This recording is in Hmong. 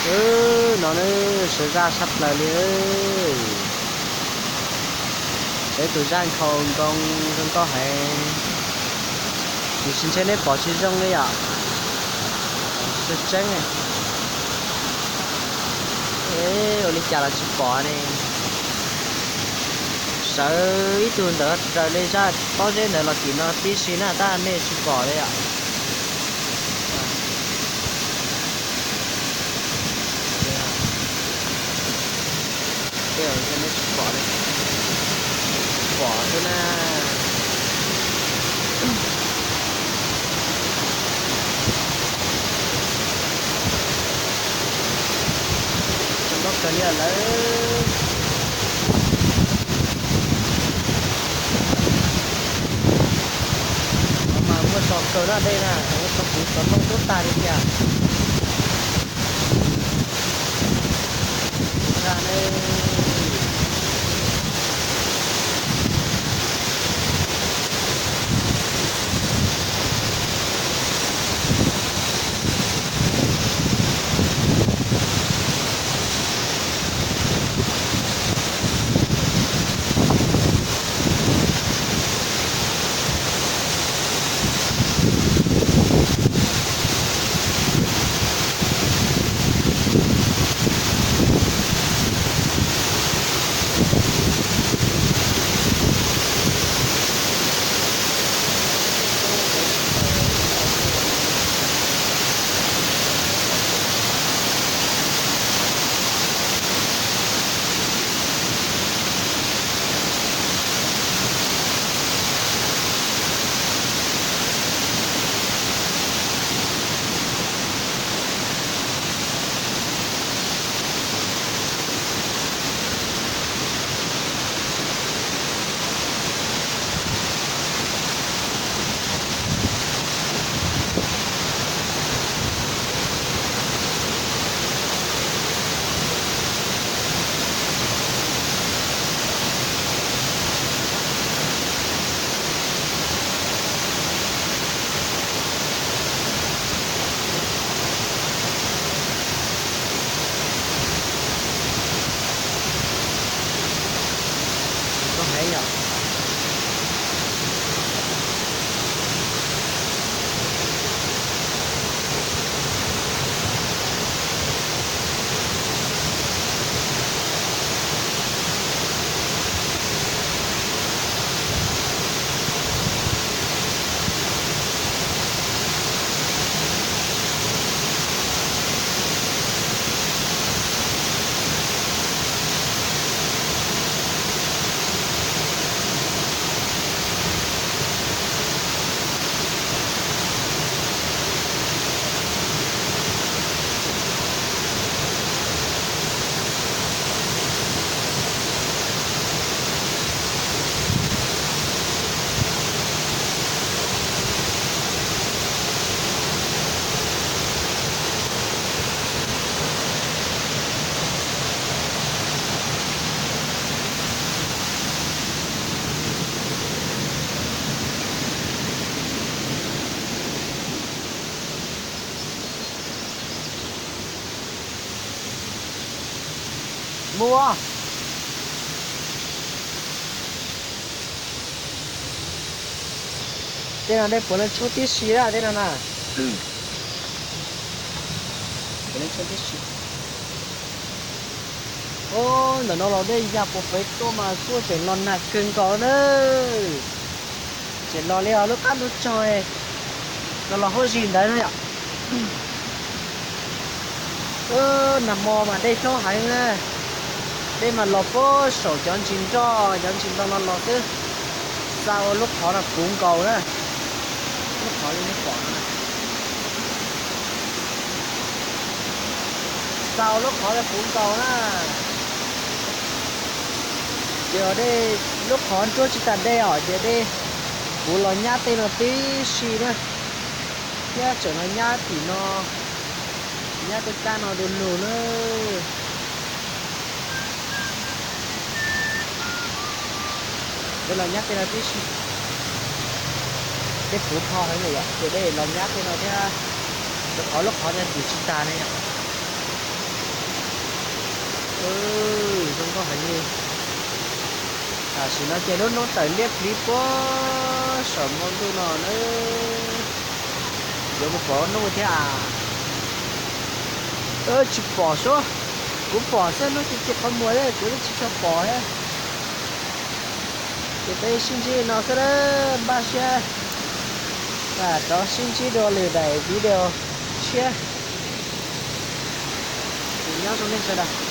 Wb, no nawb, sawv zaj sab plaws li. Tsev tus zaj nkhaus nkoos zoo nkauj heev. Tiam sis ntshe neb pom tsis zoo li yom. Tsis tseeb. Ua li cas los tsis pom ne. Sawv ib tug ntawd raws li zaj pob zeb ntawd los tim no tib si na, tab nej tsis pom li yom. Tej nej tsis pom li, pom xwb na. Zoo nkauj kawg li lawm. Mas muaj tso kawg na dej na, muaj tso kuv xov tooj tub tag li tiag. Koj heev yom. Mus. Tej no dej puav leej tshoob tib si na, tej no na. Puav leej tshoob tib si. Ub, ntawm no los dej ya puas pem tuaj mas xuaj tseem los nag kawg nkaus na. Tseem los li os, lub qab ntuj tsaug los los huab zis ntawd no yom. Nag hmo mas dej hloob heev na. Dej mas los puag saum cov ntsis nroj cov ntsis ntoo no los twb xa ua lub qhov no puv nkaus na. Lub qhov li nej pom no na. Xa ua lub qhov li puv nkaus na. Ces dej, lub qhov nruab tsis tas dej os, ces dej puv los nyab tej no tib si na. Thiab tseem los nyab tim no, nyab tej kab no du lug na. Dej los nyab tej no tib si. Dej puv dhau heev na yom, ces dej los nyab tej no thiab. Rau qhov lub qhov no dim tsis tas ne yom. Tam sim no ces lub hnub tawm liab pliv puag saum npoo ntuj no na. Yuav mus pom lub hnub thiab a? Tsis pom sub. Kuv pom xwb, hnub tsis tsis qhov muag thiab kuv twb tsis tshua pom thiab. Ces peb sib ntsib no xwb, npaj siab rov sib ntsib dua lwm daim video tshiab. Ces nyob zoo nej sawv daws.